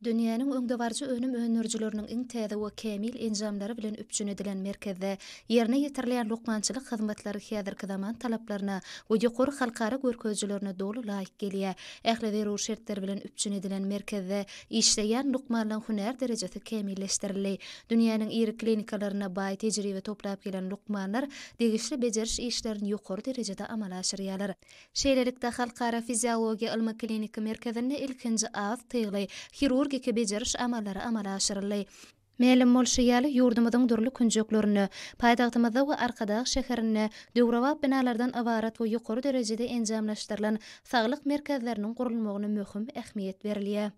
Dünýäniň öňdebaryjy önüm öndürijileriniň iň täze we kämil enjamlary bilen üpjün edilen merkezde ýerine ýetirilýän lukmançylyk hyzmatlary häzirki zaman talaplaryna we ýokary halkara görkezijilerine doly laýyk gelýär. Ähli zerur şertler bilen üpjün edilen merkezde işleýän lukmanlaryň hünär derejesi kämilleşdirildi. Dünýäniň iri klinikalarynda baý tejribe toplap gelen lukmanlar degişli bejeriş işlerini ýokary derejede amala aşyrýarlar. Şeýlelikde, Halkara fiziologiýa ylmy-kliniki merkezinde ilkinji az tygly hirurgiki bejeriş amallary amala aşyryldy. Mälim bolşy ýaly, ýurdumyzyň dürli künjeklerinde, paýtagtymyzda we Arkadag şäherinde döwrebap binalardan ybarat we ýokary derejede enjamlaşdyrylan saglyk merkezleriniň gurulmagyna möhüm ähmiýet berilýär.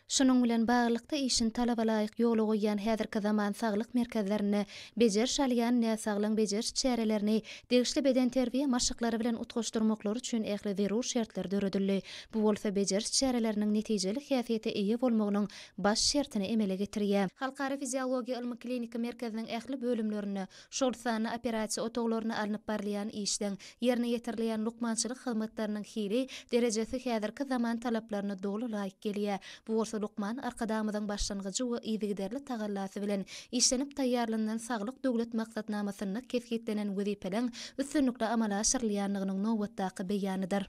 Şunuň bilen baglylykda, işini talaba laýyk ýola goýýan häzirki zaman saglyk merkezlerinde bejeriş alýan näsaglaryň bejeriş çärelerini degişli bedenterbiýe maşyklary bilen utgaşdyrmaklary üçin ähli zerur şertler döredildi. Bu bolsa bejeriş çäreleriniň netijeli häsiýete eýe bolmagynyň baş şertini emele getirýär. Halkara fiziologiýa ylmy-kliniki merkeziniň ähli bölümlerinde şol sanda operasiýa otaglarynda alnyp barylýan işleň, ýerine ýetirilýän lukmançylyk hyzmatlarynyň hili, derejesi häzirki zaman talaplaryna doly laýyk gelýär. Bu bolsa lukman Arkadagymyzyň başlangyjy we yzygiderli tagallasy bilen işlenip taýýarlanylan Saglyk Döwlet maksatnamasynda kesgitlenen wezipeleň üstünlikli amala aşyrylýandygynyň nobatdaky beýanydyr.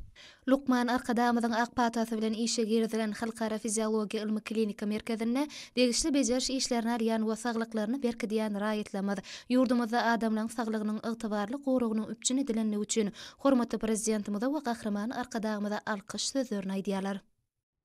Lukman Arkadagymyzyň ak patasy bilen işe girizilen Halkara fiziologiýa ylmy-kliniki merkezinde degişli bejeriş işlerini alýan we saglyklaryny berkidýän raýatlarymyz ýurdumyzda adamlaryň saglygynyň ygtybarly goragynyň üpjün edilendigi üçin hormatly Prezidentimize we Gahryman Arkadagymyza alkyş sözlerini aýdýarlar.